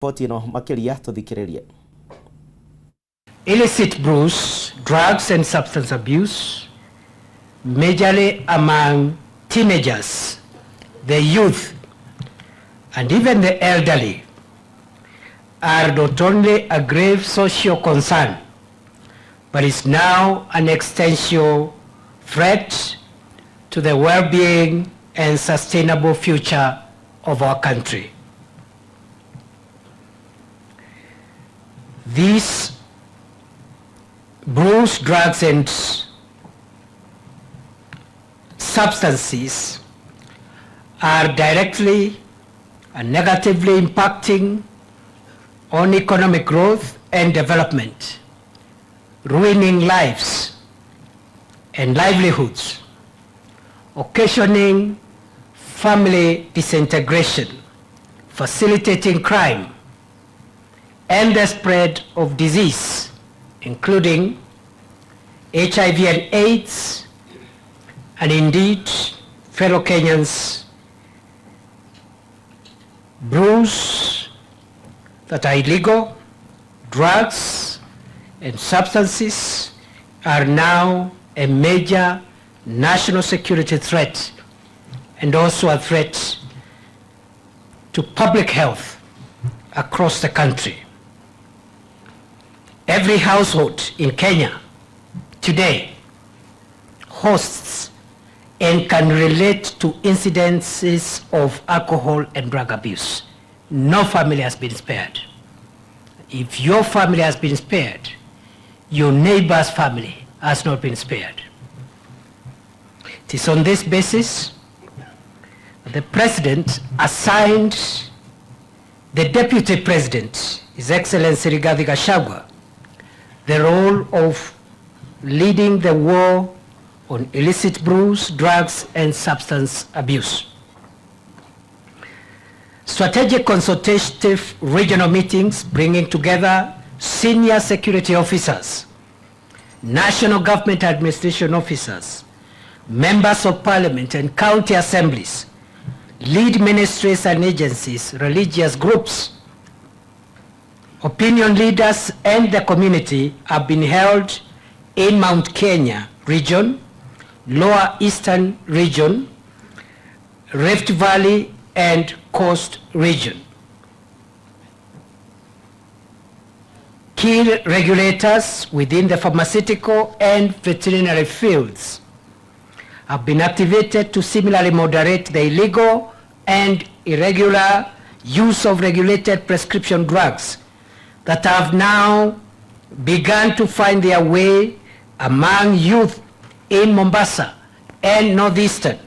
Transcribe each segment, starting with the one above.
Riboti ĩno makĩria tũthikĩrĩrie. Illicit brews, drugs and substance abuse, majorly among teenagers, the youth, and even the elderly, are not only a grave social concern, but is now an existential threat to the well-being and sustainable future of our country. These brews, drugs, and substances are directly and negatively impacting on economic growth and development, ruining lives and livelihoods, occasioning family disintegration, facilitating crime, and the spread of disease, including HIV and AIDS, and indeed, fellow Kenyans, brews that are illegal, drugs and substances are now a major national security threat and also a threat to public health across the country. Every household in Kenya today hosts and can relate to incidences of alcohol and drug abuse. No family has been spared. If your family has been spared, your neighbor's family has not been spared. It is on this basis that the President assigned the Deputy President, His Excellency Rigathi Gachagua, the role of leading the war on illicit brews, drugs, and substance abuse. Strategic consultative regional meetings bringing together senior security officers, national government administration officers, members of parliament and county assemblies, lead ministries and agencies, religious groups, opinion leaders and the community have been held in Mount Kenya region, Lower Eastern region, Rift Valley and Coast region. Key regulators within the pharmaceutical and veterinary fields have been activated to similarly moderate the illegal and irregular use of regulated prescription drugs that have now begun to find their way among youth in Mombasa and Northeastern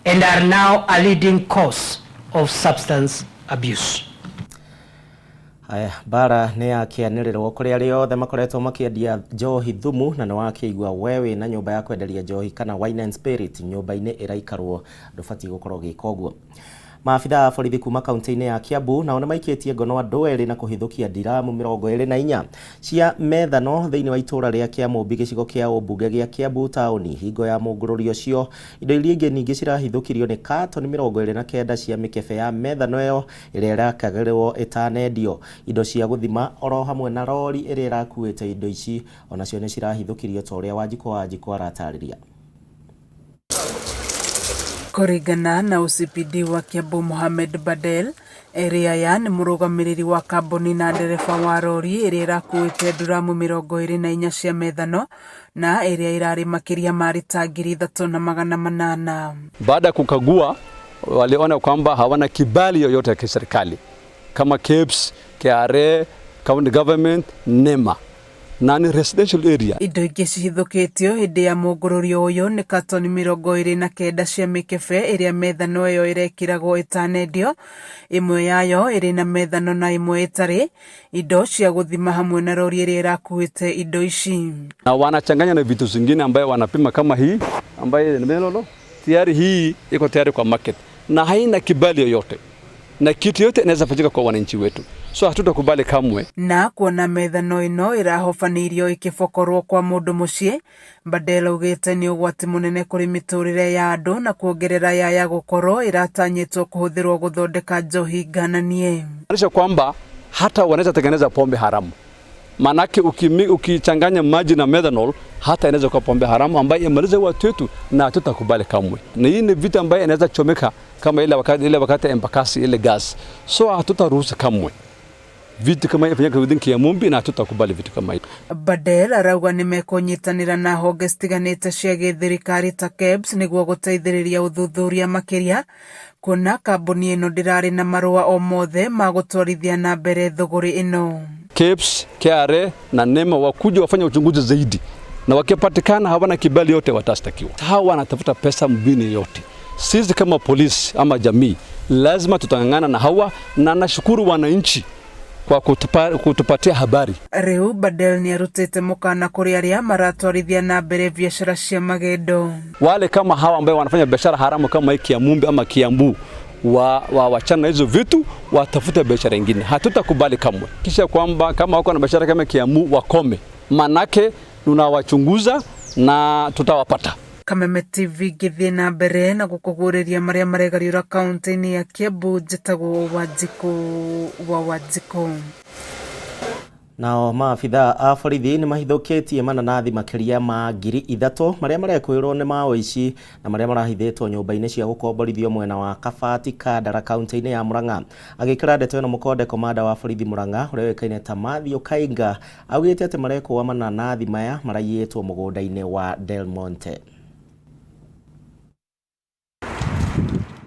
and are now a leading cause of substance abuse. Haya, mbara nĩ yakĩanĩrĩrwo kũrĩ arĩa othe makoretwo makĩendia njohi thumu na nĩ wakĩigua we wĩna nyũmba ya kwenderia njohi kana wine and spirit nyũmba-inĩ ĩraikarwo ndũbatiĩ gũkorwo ũgĩka ũguo. Maabitha a borithi kuma kaunti-inĩ ya Kiambu nao nĩ maikĩtie ngono andũ erĩ na kũhithũkia ndiramu 24 cia methano thĩinĩ wa itũra rĩa Kĩamũmbi gĩcigo kĩa ũmbunge gĩa Kiambu taũni. Hingo ya mũngũrũrio ũcio indo iria ingĩ ningĩ cirahithũkirio nĩ katoni 29 cia mĩkebe ya methano ĩyo ĩrĩa ĩrakagĩrwo ĩtanendio, indo cia gũthima oro hamwe na rori ĩrĩa ĩrakuĩte indo ici onacio nĩ cirahithũkirio ta ũrĩa Wanjikũ Wanjikũ aratarĩria. Kũringana na OCPD wa Kiambu Mohamed Badel, erĩ aya nĩ mũrũgamĩrĩri wa kambuni na ndereba wa rori ĩrĩa ĩrakuĩte nduramu 24 cia methano na ĩrĩa ĩrarĩ makĩria ma rita 3800. Baada ya kukagua waliona kwamba hawana kibali yoyote ya kiserikali kama KEBS, KRA, county government, NEMA na ni residential area. Indo ingĩ cihithũkĩtio hĩndĩ ya mũngũrũrio ũyũ nĩ katoni 29 cia mĩkebe ĩrĩa methano ĩyo ĩrekĩragwo ĩtanendio, ĩmwe yayo ĩrĩ na methano na ĩmwe ĩtarĩ, indo cia gũthima hamwe na rori ĩrĩa ĩrakuĩte indo ici. Na wanachanganya na vitu zingine ambayo wanapima kama hii ambayo ni melolo, tayari hii iko tayari kwa market na haina kibali yoyote, na kitu yote inaweza fanyika kwa wananchi wetu. So hatutakubali kamwe. Na kuona methano ĩno ĩrahobanĩirio ĩkĩbokorwo kwa mũndũ mũciĩ, Badel augĩte nĩ ũgwati mũnene kũrĩ mĩtũrĩre ya andũ na kuongerera yaya gũkorwo ĩratanyĩtwo kũhũthĩrwo gũthondeka njohi ngananie. Maanisha kwamba hata wanaweza tengeneza pombe haramu. Manake ukichanganya maji na methanol hata inaweza kuwa pombe haramu ambayo imalize watu wetu, na hatutakubali kamwe. Na hii ni vitu ambayo inaweza chomeka kama ile wakati Embakasi ile gas. So hatutaruhusu kamwe vitu kama hivi ifanyike within Kiamumbi, na hatutakubali vitu kama hivi. Badel arauga nĩmekũnyitanĩra na honge citiganĩte cia gĩthirikari ta KEBS nĩguo gũteithĩrĩria ũthuthuria makĩria kuona kambuni ĩno ndĩrarĩ na marũa o mothe ma gũtwarithia na mbere thũgũrĩ ĩno. KEBS, KRA na NEMA wakuja wafanye uchunguzi zaidi, na wakipatikana hawana kibali yote watastakiwa. Hawa wanatafuta pesa mbini yote. Sisi kama polisi ama jamii lazima tutang'ang'ana na hawa, na nashukuru wananchi kwa kutupatia habari. Rĩu Badel nĩarutĩte mũkana kũrĩ arĩa maratwarithia na mbere biacara cia magendo. Wale kama hawa ambao wanafanya biashara haramu kama hii Kiamumbi ama Kiambu wachana hizo vitu, watafute biashara nyingine. Hatutakubali kamwe. Kisha kwamba kama wako na biashara kama Kiambu wakome, manake tunawachunguza na tutawapata. Kameme TV ngĩthiĩ na mbere na gũkũguũrĩria marĩa maregariũra kaunti-inĩ ya Kiambu. Njĩtagwo Wanjikũ wa Wanjikũ. Nao maabitha a borithi nĩ mahithũkĩtie mananathi makĩria ma 3,000 marĩa marekwĩrwo nĩ ma ũici na marĩa marahithĩtwo nyũmba-inĩ cia gũkomborithio mwena wa Kabati Kandara kaunti-inĩ ya Murang'a. Agĩkĩra ndeto ĩno mũkonde, komanda wa borithi Murang'a ũrĩa ũĩkaine ta Mathew Kainga augĩte atĩ marekũa mananathi maya maraiyĩtwo mũgũnda-inĩ wa Del Monte.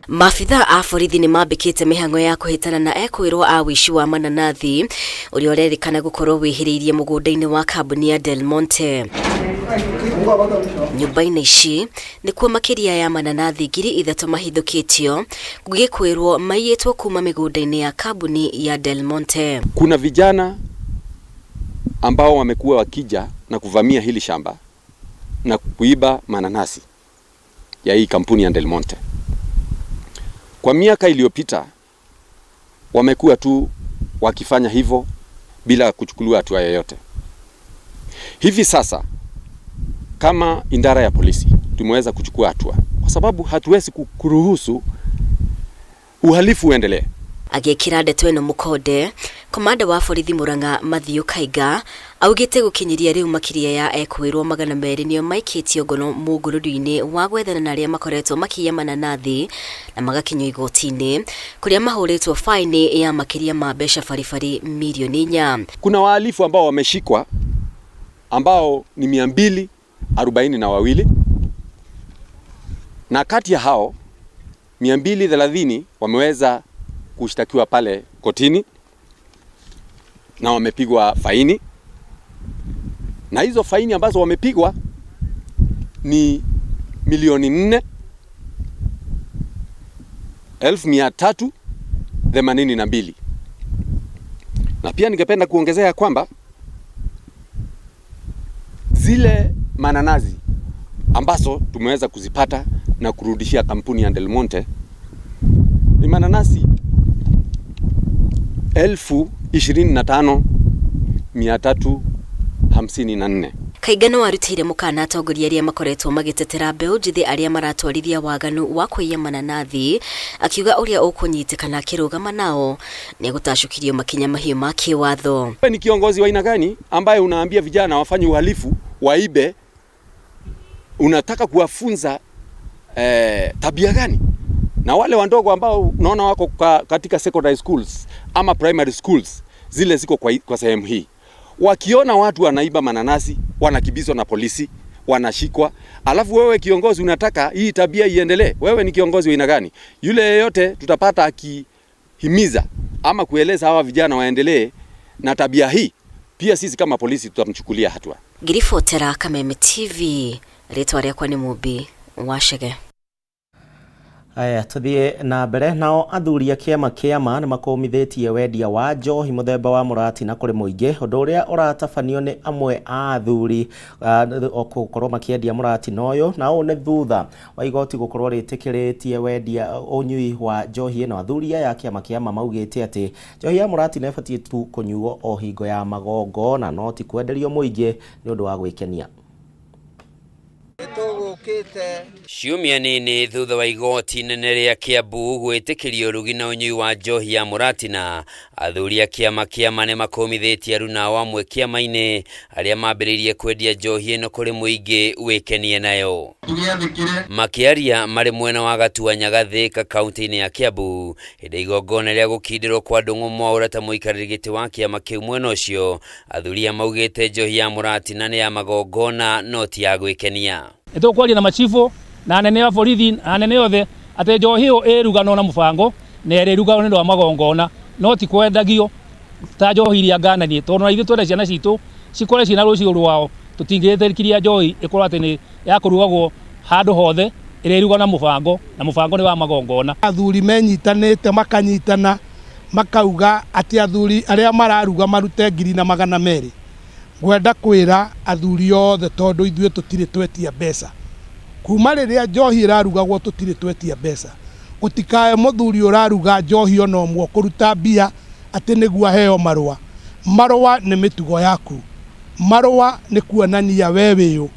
Maabitha a borithi nĩ mambĩkĩte mĩhang'o ya kũhĩtana na ekwĩrwo a ũici wa mananathi ũrĩa ũrerĩkana gũkorwo wĩhĩrĩirie mũgũnda-inĩ wa kambuni ya Del Monte. Nyũmba-inĩ ici nĩkuo makĩria ya mananathi 3,000 mahithũkĩtio gũgĩkwĩrwo maiyĩtwo kuma mĩgũnda-inĩ ya kambuni ya Del Monte. Kuna vijana ambao wamekuwa wakija na kuvamia hili shamba na kuiba mananasi ya hii kampuni ya Del Monte. Kwa miaka iliyopita wamekuwa tu wakifanya hivyo bila kuchukuliwa hatua yoyote. Hivi sasa kama idara ya polisi tumeweza kuchukua hatua kwa sababu hatuwezi kuruhusu uhalifu uendelee. Agĩkĩra ndeto ĩno mũkonde, komanda wa borithi Murang'a Mathew Kaiga augĩte gũkinyĩria rĩu makĩria ya ekwĩrwo 200 nĩo maikĩtio ngono mũngũrũri-inĩ wa gwethana na arĩa makoretwo makĩiya mananathi na magakinyio igoti-inĩ kũrĩa mahũrĩtwo faini ya makĩria ma mbeca baribari milioni 4. Kuna wahalifu ambao wameshikwa ambao ni 242, na kati ya hao 230 wameweza kushtakiwa pale kotini na wamepigwa faini, na hizo faini ambazo wamepigwa ni 4,382,000. Na pia ningependa kuongezea kwamba zile mananazi ambazo tumeweza kuzipata na kurudishia kampuni ya Del Monte ni mananasi 25,354. Kaiga no arutĩire mũkana atongoria arĩa makoretwo magĩtetera mbeũ njĩthĩ arĩa maratwarithia waganu wa kũiya mananathi, akiuga ũrĩa ũkũnyitĩkana akĩrũgama nao nĩegũtacũkĩrio makinya mahiũ ma kĩwatho. Wewe ni kiongozi wa aina gani ambaye unaambia vijana wafanye uhalifu, waibe? Unataka kuwafunza tabia gani? Na wale wandogo ambao unaona wako katika secondary schools ama primary schools zile ziko kwa sehemu hii, wakiona watu wanaiba mananasi wanakibizwa na polisi, wanashikwa. Alafu wewe kiongozi unataka hii tabia iendelee? Wewe ni kiongozi wa aina gani? Yule yeyote tutapata akihimiza ama kueleza hawa vijana waendelee na tabia hii, pia sisi kama polisi tutamchukulia hatua. Ngiribotera Kameme TV, rĩtwa rĩakwa nĩ Mumbi Wachege. Aya, tuthiĩ na mbere. Nao athuri a kĩama kĩama nĩ makũmithĩtie wendia wa njohi mũthemba wa mũratina kũrĩ mũingĩ, ũndũ ũrĩa ũratabanio nĩ amwe a athuri gũkorwo makĩendia mũratina ũyũ, na ũũ nĩ thutha wa igoti gũkorwo rĩtĩkĩrĩtie wendia ũnyui wa njohi ĩno. Athuri aya a kĩama kĩama maugĩte atĩ njohi ya mũratina ĩbatiĩ tu kũnyuo o hingo ya magongona, no ti kwenderio mũingĩ nĩ ũndũ wa gwĩkenia. Ciumia nini thutha wa igoti inene rĩa Kiambu gwĩtĩkĩria ũrugi na ũnyui wa njohi ya mũratina, athuri a kĩama kĩama nĩ makũmithĩtie aruna amwe kĩama-inĩ arĩa mambĩrĩirie kwendia njohi ĩno kũrĩ mũingĩ wĩkenie nayo. Makĩaria marĩ mwena wa Gatua Nyagathĩka kaunti-inĩ ya Kiambu hĩndĩ igongona rĩa gũkindĩrwo kwa Ndung'u Mwaũra ta mũikarĩri gĩtĩ wa kĩama kĩu mwena ũcio, athuri aya maugĩte njohi ya mũratina nĩ ya magongona no ti ya gwĩkenia. Nĩtũkwaria na machifu na anene a borithi na anene othe atĩ njohi ĩyo ĩruganwo na mũbango na ĩrĩrugagwo nĩ ũndũ wa magongona no ti kwendagio ta njohi iria ngananie, tondũ na ithuĩ twende ciana citũ cikore ciĩna rũciũ rwao. Tũtingĩtĩkĩria njohi ĩkorwo atĩ nĩ ya kũrugagwo handũ hothe, ĩrĩrugagwo na mũbango na mũbango nĩ wa magongona. Athuri menyitanĩte makanyitana makauga atĩ athuri arĩa mararuga marute 1,200. Ngwenda kwĩra athuri othe tondũ ithuĩ tũtirĩ twetia mbeca kuma rĩrĩa njohi ĩrarugagwo, tũtirĩ twetia mbeca. Gũtikae mũthuri ũraruga njohi ona ũmwe kũruta mbia atĩ nĩguo aheo marũa. Marũa nĩ mĩtugo yaku, marũa nĩ kuonania we wĩũ,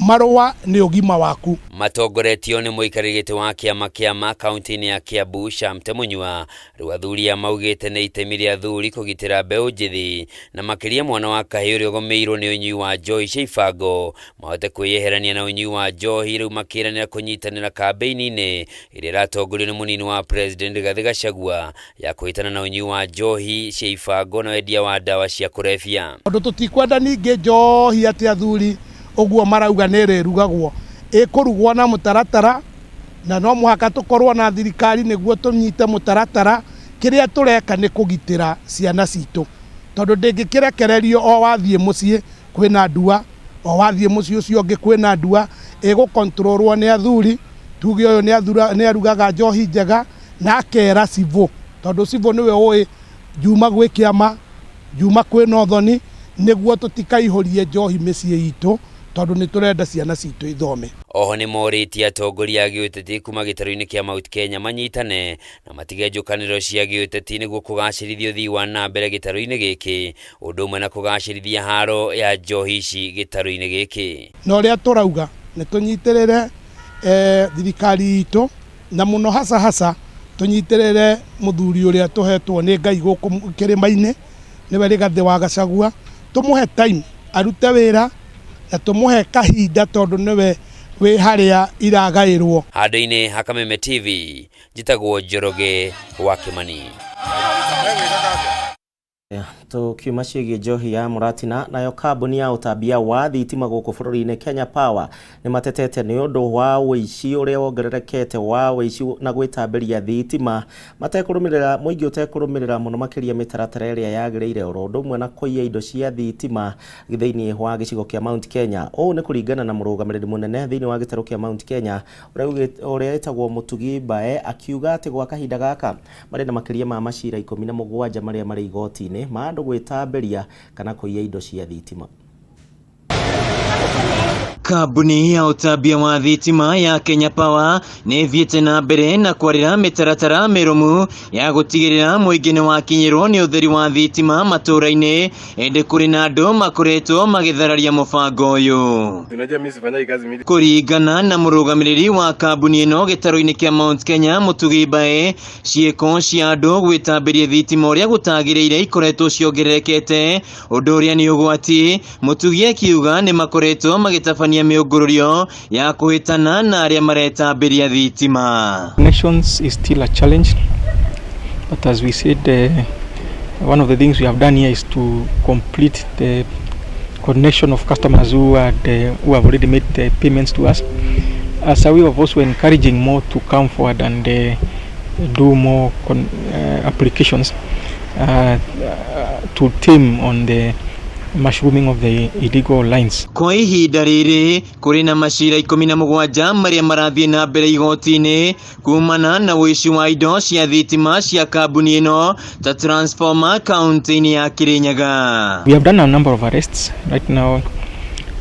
marũa nĩ ũgima waku. Matongoretio nĩ mũikarĩri gĩtĩ wa kĩama kĩama kaunti-inĩ ya Kiambu Shamte Munyua, rĩu athuri aya maugĩte nĩ itemi rĩa athuri kũgitĩra mbeũ njĩthĩ na makĩria mwana wa kahĩĩ ũrĩa ũgũmĩirwo nĩ ũnyui wa njohi cia ibango mahote kwĩyeherania na ũnyui wa njohi, rĩu makĩranĩra kũnyitanĩra kambĩini-inĩ ĩrĩa ĩratongorio nĩ mũnini wa president Rigathĩ Gachagua ya kũhĩtana na ũnyui wa njohi cia ibango na wendia wa ndawa cia kũrebia. Tondũ tũtikwenda ningĩ njohi atĩ athuri ũguo marauga nĩ ĩrĩrugagwo, ĩkũrugwo na mũtaratara, na no mũhaka tũkorwo na thirikari nĩguo tũnyite mũtaratara. Kĩrĩa tũreka nĩ kũgitĩra ciana citũ, tondũ ndĩngĩkĩrekererio o wathiĩ mũciĩ kwĩna ndua, o wathiĩ mũciĩ ũcio ũngĩ kwĩna ndua. Ĩgũkontrolwo nĩ athuri, tuge ũyũ nĩ arugaga njohi njega na akera cibũ, tondũ cibũ nĩwe ũĩ njuma gwĩ kĩama, njuma kwĩna ũthoni, nĩguo tũtikaihũrie njohi mĩciĩ itũ, tondũ nĩ tũrenda ciana citũ ithome. Oho nĩ morĩtie atongoria a gĩũteti kuma gĩtarũ-inĩ kĩa Mount Kenya manyitane na matige njũkanĩrĩro cia gĩũteti nĩguo kũgacĩrithia ũthii wa na mbere gĩtarũ-inĩ gĩkĩ, ũndũ ũmwe na kũgacĩrithia haro ya njohi ici gĩtarũ-inĩ gĩkĩ. Na ũrĩa tũrauga nĩ tũnyitĩrĩre thirikari itũ, na mũno hasa hasa tũnyitĩrĩre mũthuri ũrĩa tũhetwo nĩ Ngai gũkũ kĩrĩma-inĩ, nĩwe Rigathĩ wa Gachagua. Tũmũhe time arute wĩra na tũmũhe kahinda, tondũ nĩwe wĩ harĩa iragaĩrwo. Handũ-inĩ ha Kameme TV, njĩtagwo Njoroge wa Kĩmani. Tukiuma ciĩgiĩ njohi ya mũratina, nayo kambuni ya ũtambia wa thitima gũkũ bũrũri-inĩ Kenya Power nĩ matetete nĩ ũndũ wa ũici ũrĩa wongererekete wa ũici na gwĩtambĩria thitima matekũrũmĩrĩra mũingĩ ũtekũrũmĩrĩra mũno makĩria mĩtaratara ĩrĩa yagĩrĩire, oro ũndũ ũmwe na kũiya indo cia thitima thĩinĩ wa gĩcigo kĩa Mount Kenya. Ũũ nĩ kũringana na mũrũgamĩrĩri mũnene thĩinĩ wa gĩtarũ kĩa Mount Kenya ũrĩa wĩtagwo Mũtugi Mbae, akiuga atĩ gwa kahinda gaka marĩ na makĩria ma macira 17 marĩa marĩ igoti-inĩ ma andũ gwĩtambĩria kana kũiya indo cia thitima. Kambuni ya ũtambia wa thitima ya Kenya Power nĩ ĩthiĩte na mbere na kwarĩra mĩtaratara mĩrũmu ya gũtigĩrĩra mũingĩ nĩ wakinyĩrwo nĩ ũtheri wa thitima matũũra-inĩ, ĩndĩ kũrĩ na andũ makoretwo magĩthararia mũbango ũyũ. Kũringana na mũrũgamĩrĩri wa kambuni ĩno gĩtarũ-inĩ kĩa Mount Kenya Mũtugi Mbae, ciĩko cia andũ gwĩtambĩria thitima ũrĩa gũtagĩrĩire ikoretwo ciongererekete, ũndũ ũrĩa nĩ ũgwati. Mũtugi akiuga nĩ makoretwo magĩtabania mĩũngũrũrio ya kũhĩtana na arĩa maretambĩria thitima. Connections is still a challenge, but as we said, one of the things we have done here is to complete the connection of customers who have already made the payments to us, as a way of also encouraging more to come forward and do more applications to tame on the mushrooming of the illegal lines. Kwa ihinda rĩrĩ kũrĩ na macira 17 marĩa marathiĩ na mbere igoti-inĩ kumana na ũici wa indo cia thitima cia kambuni ĩno ta transformer kaunti-inĩ ya Kirinyaga. We have done a number of arrests. Right now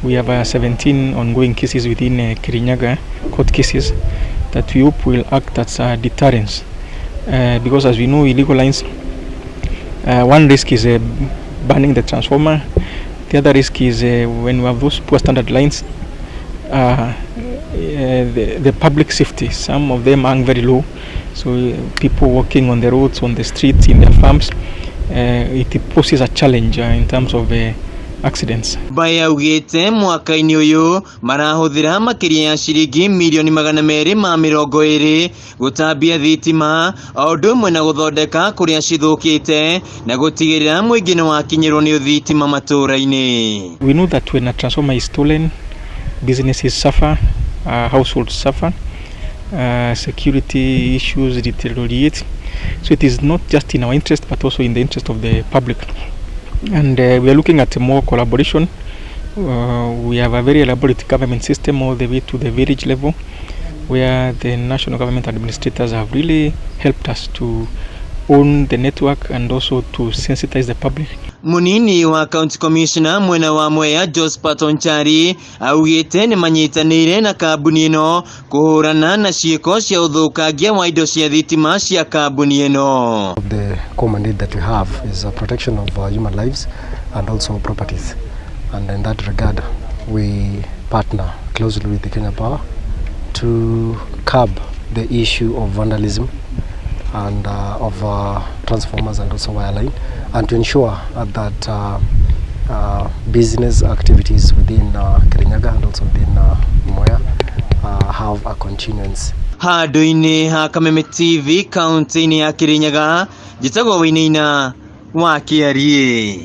we have 17 ongoing cases within Kirinyaga court cases that we hope will act as a deterrence, because as we know, illegal lines, one risk is burning the transformer. The other risk is when we have those poor standard lines, the public safety. Some of them hang very low, so people walking on the roads, on the streets, in their farms, it poses a challenge in terms of accidents. Mbae augĩte mwaka-inĩ ũyũ marahũthĩra makĩria ya ciringi mirioni 220 gũtambia thitima o ũndũ ũmwe na gũthondeka kũrĩa cithũkĩte na gũtigĩrĩra mũingĩ nĩ wakinyĩrwo nĩ thitima matũũra-inĩ. We know that when a transformer is stolen, businesses suffer, households suffer, security issues deteriorate. So it is not just in our interest but also in the interest of the public. And we are looking at more collaboration. We have a very elaborate government system all the way to the village level, where the national government administrators have really helped us to own the network and also to sensitize the public. Munini wa County Commissioner mwena wa Mwea Josephat Onchari augĩte nĩ manyitanĩire na kambuni ĩno kũhũrana na ciĩko cia ũthũkangia wa indo cia thitima cia kambuni ĩno. The core mandate that we have is a protection of human lives and also properties, and in that regard we partner closely with the Kenya Power to curb the issue of vandalism and of transformers and also wireline, and to ensure that business activities within Kirinyaga and also within Mwea have a continuance. Handũ-inĩ ha Kameme TV kaunti-inĩ ya Kirinyaga, njĩtagwo Wainaina wa Kĩariĩ.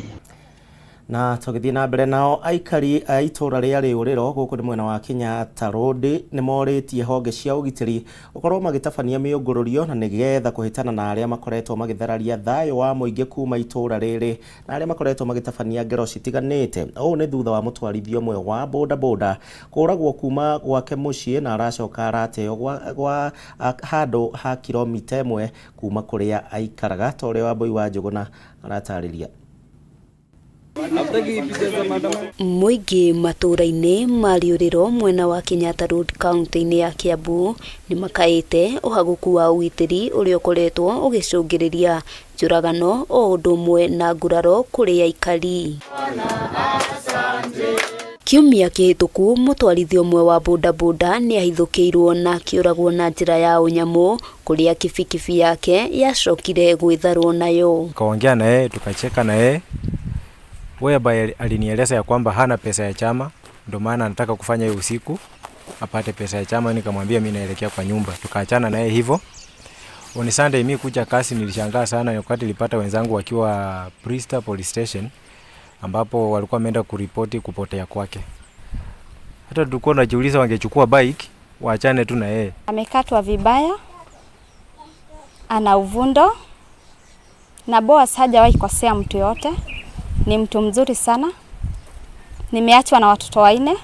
Na tũgĩthiĩ na mbere nao aikari a itũũra rĩa Rĩũrĩro gũkũ nĩ mwena wa Kenyatta Road nĩ morĩtie honge cia ũgitĩri gũkorwo magĩtabania mĩũngũrũrio na nĩgetha kũhĩtana na arĩa makoretwo magĩthararia thayũ wa mũingĩ kuma itũũra rĩrĩ na arĩa makoretwo magĩtabania ngero citiganĩte. Ũũ nĩ thutha wa mũtwarithia ũmwe wa bodaboda kũragwo kuma gwake mũciĩ na aracoka arateo gwa handũ ha kilomita 1 kuma kũrĩa aikaraga ta ũrĩa Wambui wa Njũgũna aratarĩria. Mũingĩ matũũra-inĩ ma Rĩũrĩro mwena wa Kenyatta Road kaunti-inĩ ya Kiambu nĩ makaĩte ũhagũku wa ũgitĩri ũrĩa ũkoretwo ũgĩcũngĩrĩria njũragano o ũndũ ũmwe na nguraro kũrĩ aikari. Kiumia kĩhĩtũku mũtwarithia ũmwe wa bodaboda nĩ ahithũkĩirwo na akĩũragwo na njĩra ya ũnyamũ kũrĩa kibikibi yake yacokire gwĩtharwo nayo. Tukaongea na yeye tukacheka na yeye, whereby alinieleza ya kwamba hana pesa ya chama, ndio maana anataka kufanya hiyo usiku apate pesa ya chama. Nikamwambia mimi naelekea kwa nyumba, tukaachana naye hivyo. On Sunday mimi kuja kasi nilishangaa sana wakati nilipata wenzangu wakiwa Prista Police Station, ambapo walikuwa wameenda kuripoti kupotea kwake. Hata tulikuwa tunajiuliza wangechukua bike waachane tu na yeye. Amekatwa vibaya, ana uvundo na Boaz hajawahi kosea mtu yote. Ni mtu mzuri sana. Nimeachwa na watoto 4.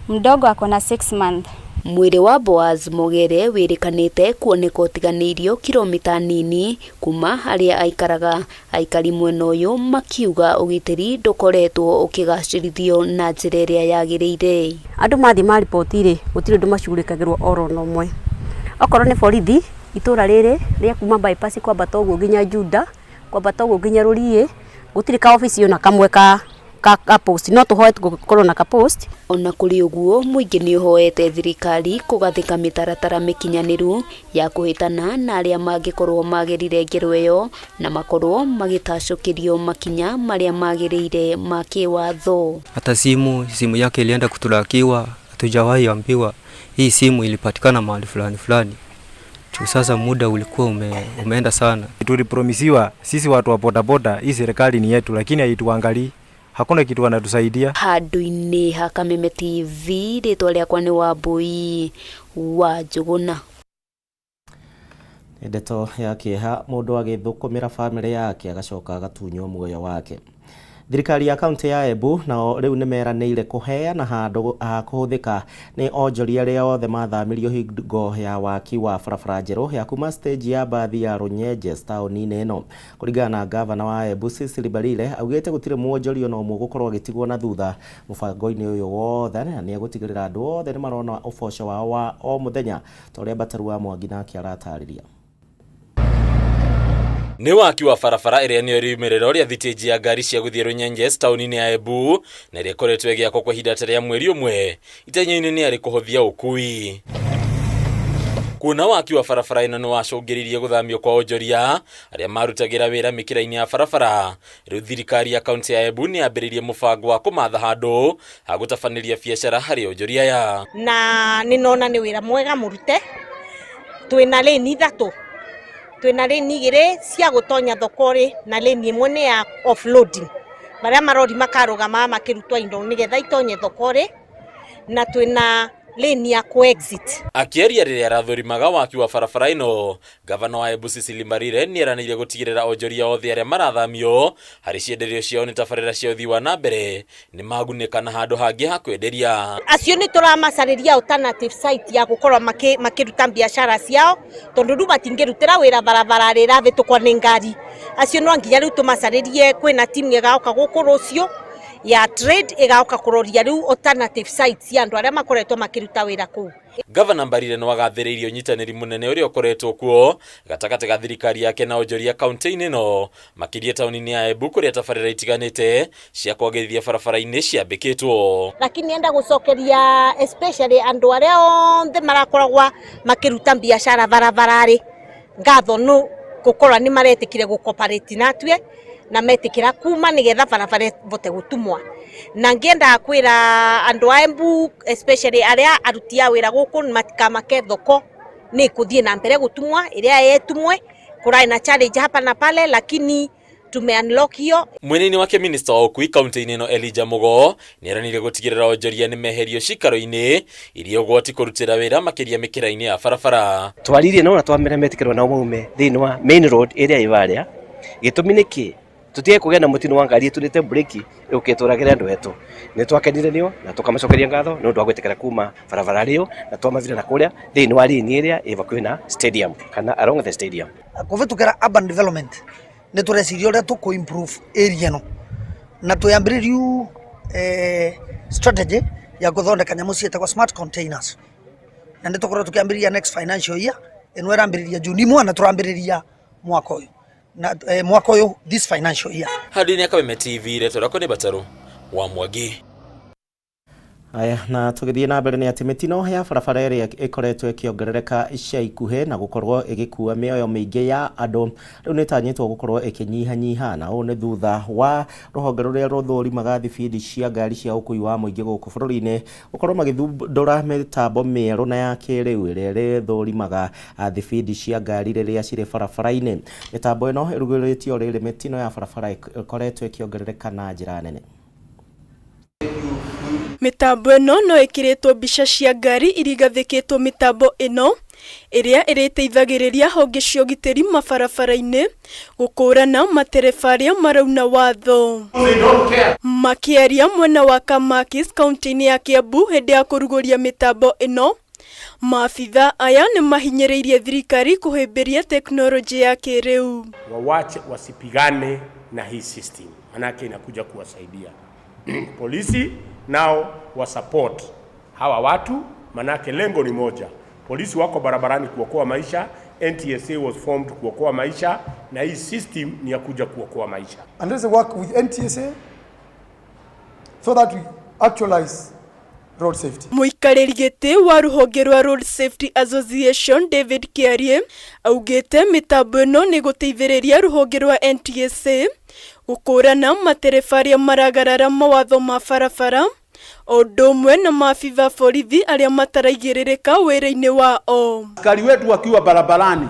Mdogo ako na 6 months. Mwĩrĩ wa Boaz Mogere wĩrĩkanĩte kuoneka ũtiganĩirio kilomita nini kuma harĩa aikaraga. Aikari mwena ũyũ makiuga ũgitĩri ndũkoretwo ũkĩgacĩrithio na njĩra ĩrĩa yagĩrĩire. Andũ mathiĩ mariboti rĩ, gũtirĩ ũndũ macugurĩkagĩrwo oro na ũmwe. Okorwo nĩ borithi, itũra rĩrĩ rĩa kuma bypass kwambata ũguo nginya Juda, kwambata ũguo nginya Rũriĩ, gũtirĩ ka obici ona kamwe ka post, no tũhoe gũkorwo na ka post. Ona kũrĩ ũguo mũingĩ nĩ ũhoete thirikari kũgathĩka mĩtaratara mĩkinyanĩru ya kũhĩtana na arĩa mangĩkorwo magerire ngero ĩyo na makorwo magĩtacũkĩrio makinya marĩa magĩrĩire ma kĩwatho. Hata simu yake ilienda kutulakiwa, hatujawahi ambiwa hii simu ilipatikana mahali fulani fulani. Sasa muda ulikuwa umeenda sana. Tulipromisiwa sisi watu wa bodaboda, hii serikali ni yetu, lakini haituangalii. Hakuna kitu wanatusaidia. Handũ-inĩ ha Kameme TV, rĩtwa rĩakwa nĩ Wambui wa Njũgũna. Ndeto ya kĩeha, mũndũ agĩthũkũmĩra bamĩrĩ yake agacoka agatunywo muoyo wake. Thirikari ya kaunti ya Embu nao rĩu nĩ meranĩire kũheana handũ ha kũhũthĩka nĩ onjoria arĩa othe mathamirio hingo ya waki wa barabara njerũ ya kuma stage ya mbathi ya Runyenjes taũni-inĩ ĩno. Kũringana na ngavana wa Embu Cecily Mbarire, augĩte gũtirĩ mwonjoria ona ũmwe ũgũkorwo agĩtigwo na thutha mũbango-inĩ ũyũ wothe na nĩ egũtigĩrĩra andũ othe nĩ marona ũboco wao wa o mũthenya ta ũrĩa Mbataru wa Mwangi nake aratarĩria. Nĩ waki wa barabara ĩrĩa nĩyo riumĩrĩro rĩa thitĩnji ya ngari cia gũthiĩ Runyenjes taũni-inĩ ya Embu na ĩrĩa ĩkoretwo ĩgĩakwo kwa ihinda ta rĩa mweri ũmwe itanya-inĩ nĩ arĩ kũhũthia ũkui. Kuona waki wa barabara ĩno nĩ wacũngĩrĩirie gũthamio kwa onjoria arĩa marutagĩra wĩra mĩkĩra-inĩ ya barabara, rĩu thirikari ya kaunti ya Embu nĩ yambĩrĩirie mũbango wa kũmatha handũ ha gũtabanĩria biacara harĩ onjoria aya. Na nĩ nona nĩ wĩra mwega mũrute, twĩna lane ithatũ, twĩna lane igĩrĩ cia gũtonya thoko rĩ na lane ĩmwe nĩ ya offloading marĩa marori makarũgama makĩrutwo indo nĩgetha itonye thoko rĩ, na twĩna lane ya ku exit. Akĩaria rĩrĩa arathũrimaga waki wa barabara ĩno, gavana wa Embu Cecily Mbarire nĩeranĩire gũtigĩrĩra onjoria othe arĩa marathamio harĩ cienderio ciao nĩ tabarĩra cia ũthii wa na mbere nĩ magunĩka na handũ hangĩ ha kwenderia. Acio nĩ tũramacarĩria alternative site ya gũkorwo makĩruta biacara ciao, tondũ rĩu matingĩrutĩra wĩra barabara rĩravĩtũkwo nĩ ngari. Acio no nginya rĩu tũmacarĩrie, kwĩna timu ĩgaũka gũkũ rũciũ ya trade ĩgaũka kũroria rĩu alternative sites cia andũ arĩa makoretwo makĩruta wĩra kũu. Gavana Mbarire nĩ wagathĩrĩirie ũnyitanĩri mũnene ũrĩa ũkoretwo kuo gatagatĩ ga thirikari yake na onjoria kaunti-inĩ ĩno, makĩria taũni-inĩ ya Embu kũrĩa tabarĩra itiganĩte cia kwagĩrithia barabara-inĩ ciambĩkĩtwo. Lakini enda gũcokeria especially andũ arĩa othe marakoragwa makĩruta biacara barabara-rĩ ngatho nũ gũkorwo nĩ maretĩkire gũ-cooperate na atue na metĩkĩra kuma nĩgetha barabara ĩvote gũtumwa. Na ngĩendaga kwĩra andũ a Embu especially arĩa aruti a wĩra gũkũ matikamake, thoko nĩ ĩkũthiĩ na mbere gũtumwa ĩrĩa yetumwe, kũrarĩ na challenge hapa na pale lakini tume unlock hiyo. Mwena-inĩ wake minista wa ũkui kaunti-inĩ ĩno Elijah Mugo nĩeranĩire gũtigĩrĩra onjoria nĩ meherio cikaro-inĩ iria ũgwati kũrutĩra wĩra makĩria mĩkĩra-inĩ ya barabara. Twaririe nao na twamera metĩkĩrwo nao maume thĩinĩ wa main road ĩrĩa ĩ harĩa. Gĩtũmi nĩ kĩ? Tũtige kũgĩa na mũtino wa ngari ĩturĩte breki ĩũkĩte andũ etũ. Nĩ twakenire nĩo na tũkamacokeria ngatho nĩ ũndũ wa gwĩtĩkĩra kuma barabara rĩo na twamathire na kũrĩa thĩinĩ wa lane ĩrĩa ĩ hakuhĩ na stadium kana along the stadium. Kũvĩtũkĩra urban development nĩ tũreciria ũrĩa tũkũ improve area ĩno na twĩambĩrĩriu strategy ya gũthondeka nyamũ ciĩtagwo smart containers, na nĩ tũkorwo tũkĩambĩrĩria next financial year ĩno ĩrambĩrĩria Juni mwana tũrambĩrĩria mwaka ũyũ na mwaka ũyũ, this financial year. Handũ-inĩ ya Kameme TV, rĩtwa rĩakwa nĩ Mbataru wa Mwangi. Aya, na tũgĩthiĩ na mbere nĩ atĩ mĩtino ya barabara ĩrĩa ĩkoretwo ĩkĩongerereka ica ikuhĩ na gũkorwo ĩgĩkua mĩoyo mĩingĩ ya andũ rĩu nĩ ĩtanyĩtwo gũkorwo ĩkĩnyihanyiha, na ũũ nĩ thutha wa rũhonge rũrĩa rũthũrimaga thibindi cia ngari cia ũkui wa mũingĩ gũkũ bũrũri-inĩ gũkorwo magĩthundũra mĩtambo mĩerũ na ya kĩrĩu ĩrĩa ĩrĩthũrimaga thibindi cia ngari rĩrĩa cirĩ barabara-inĩ. Mĩtambo ĩno ĩrugũrĩtio rĩrĩ mĩtino ya barabara ĩkoretwo ĩkĩongerereka na njĩra nene. Mĩtambo ĩno no ĩkĩrĩtwo mbica cia ngari iria igathĩkĩtwo mĩtambo ĩno ĩrĩa ĩrĩteithagĩrĩria honge cia ũgitĩri mabarabara-inĩ gũkũrana matereba arĩa marauna watho. Makĩaria mwena wa Kamakis kaunti-inĩ ya Kiambu hĩndĩ ya kũrugũria mĩtambo ĩno, maabitha aya nĩ mahinyĩrĩirie thirikari kũhĩmbĩria tekinoronjĩ ya kĩrĩu. Wawache wasipigane na hii system, manake inakuja kuwasaidia. Polisi nao wasupport hawa watu, manake lengo ni moja. Polisi wako barabarani kuokoa maisha, NTSA was formed kuokoa maisha, na hii system ni ya kuja kuokoa maisha. And let's work with NTSA so that we actualize road safety. Mũikarĩri gĩtĩ wa rũhonge rwa Road Safety Association David Kiarie augĩte mĩtambo ĩno nĩ gũteithĩrĩria rũhonge rwa NTSA gũkũrana matereba arĩa maragarara mawatho ma barabara o ũndũ ũmwe na maabitha borithi arĩa mataraigĩrĩrĩka wĩra-inĩ wao. Askari wetu akiwa barabarani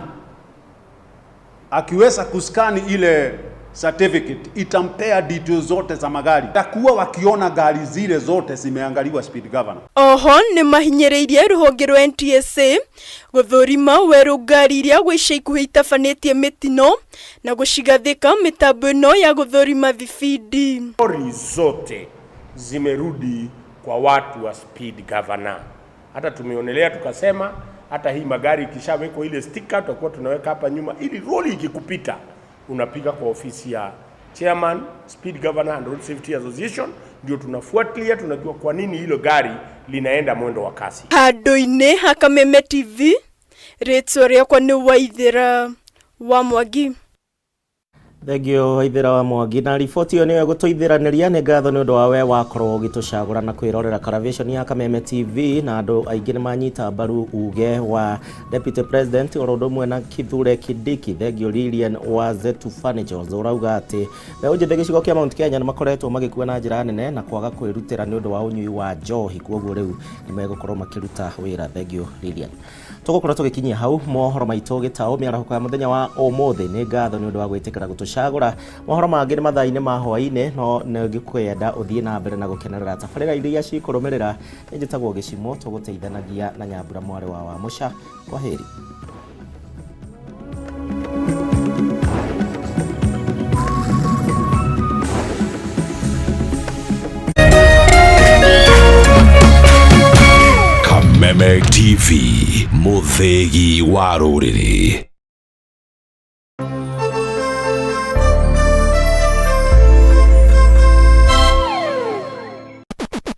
akiweza kuskani ile certificate itampea details zote za magari, takuwa wakiona gari zile zote zimeangaliwa speed governor. Oho nĩ mahinyĩrĩirie rũhonge rwa NTSA gũthũrima werũ ngari iria gwa ica ikuhĩ itabanĩtie mĩtino na gũcigathĩka mĩtambo ĩno ya gũthũrima thibindi. Lori zote zimerudi kwa watu wa speed governor. Hata tumeonelea tukasema hata hii magari ikishawekwa ile stika tutakuwa tunaweka hapa nyuma, ili lori ikikupita unapiga kwa ofisi ya chairman Speed Governor and Road Safety Association, ndio tunafuatilia, tunajua kwa nini hilo gari linaenda mwendo wa kasi. Handũ-inĩ ha Kameme TV, rĩtwa rĩakwa nĩ Waithĩra wa Mwangi. Thengio Waithĩra wa Mwangi na riboti ĩyo nĩyo ĩgũtũithĩranĩria. Nĩ ngatho nĩ ũndũ wa we wakorwo ũgĩtũcagũra na kwĩrorera Karavation ya Kameme TV, na andũ aingĩ nĩ manyita mbaru uge wa Deputy President oro ũndũ ũmwe na Kithure Kindiki. Thengio Lilian wa Zetu Furnitures ũrauga atĩ mbeũ njĩthĩ gĩcigo kĩa Mount Kenya nĩ makoretwo magĩkua na njĩra nene na kwaga kwĩrutĩra nĩ ũndũ wa ũnyui wa njohi, koguo rĩu nĩ megũkorwo makĩruta wĩra. Thengio Lilian. Tũgũkorwo tũgĩkinyia hau mohoro maitũ gĩtaũ mĩarahũko ya mũthenya wa ũmũthĩ. Nĩ ngatho nĩ ũndũ wa gwĩtĩkĩra gũtũcagũra. Mohoro mangĩ nĩ mathaa-inĩ ma hwaĩ-inĩ, no nĩ ngĩkwenda ũthiĩ na mbere na gũkenerera tabarĩra iria cikũrũmĩrĩra. Nĩ njĩtagwo Gĩcimo, tũgũteithanagia na Nyambura mwarĩ wa Wamũca. Kwaheri. Kameme TV, mũthĩgi wa rũrĩrĩ.